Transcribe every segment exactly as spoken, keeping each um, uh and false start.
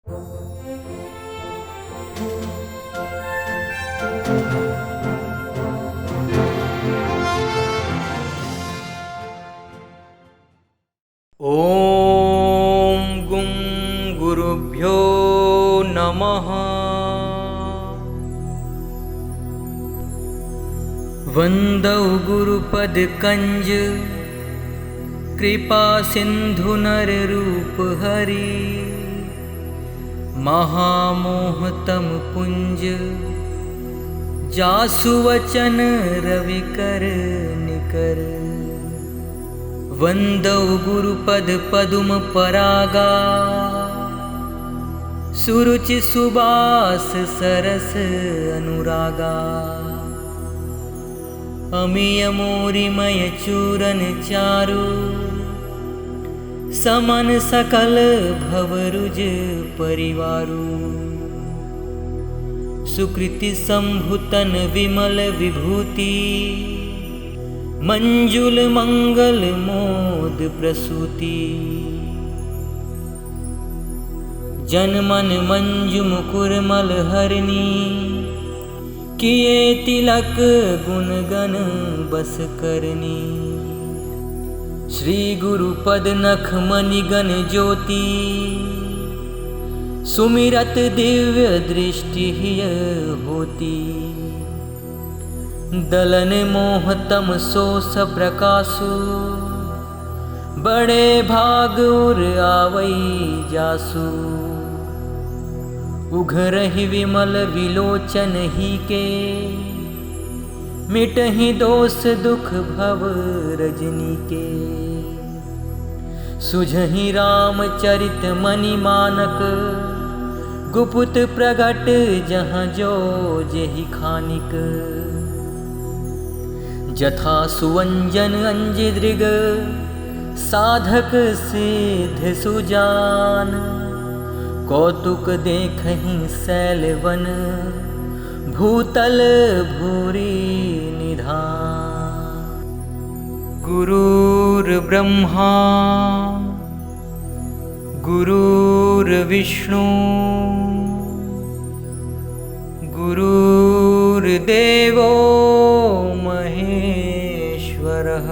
ॐ गुं गुरुभ्यो नमः। वंदौ गुरुपद कंज कृपा सिंधु नर रूप हरि। महामोह तम पुंज जासु वचन रवि कर निकर। वंदौ गुरुपद पदुम परागा सुरुचि सुबास सरस अनुरागा। अमिय मोरिमय चूरन चारु समन सकल भवरुज परिवारु। सुकृति संभुतन विमल विभूति मंजुल मंगल मोद प्रसूति। जन मन मंजु मुकुर मल हरनी किए तिलक गुन गन बस करनी। श्री गुरु पद नख मनि गन ज्योति सुमिरत दिव्य दृष्टि हिय होती। दलन मोह तम सो सप्रकासु बड़े भाग उर आवई जासु। उघरहि विमल विलोचन ही के मिटहि दोष दुख भव रजनी के। सुझहि रामचरित मनि मानक गुपुत प्रगट जहाँ जो जेहि खानिक। जथा सुवंजन अंजि दृग साधक सिद्ध सुजान। कौतुक देखहि सैल वन भूतल भूरि निधान। गुरुर्ब्रह्मा गुरुर्विष्णु गुरुर्देवो महेश्वरः।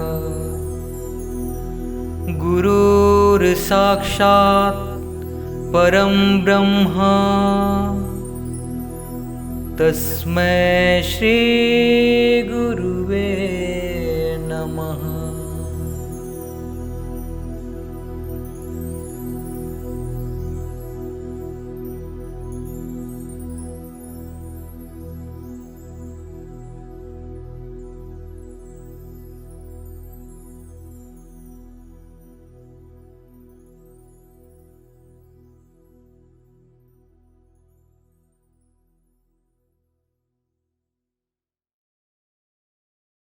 गुरुर्साक्षात् परं ब्रह्म तस्मै श्री गुरुवे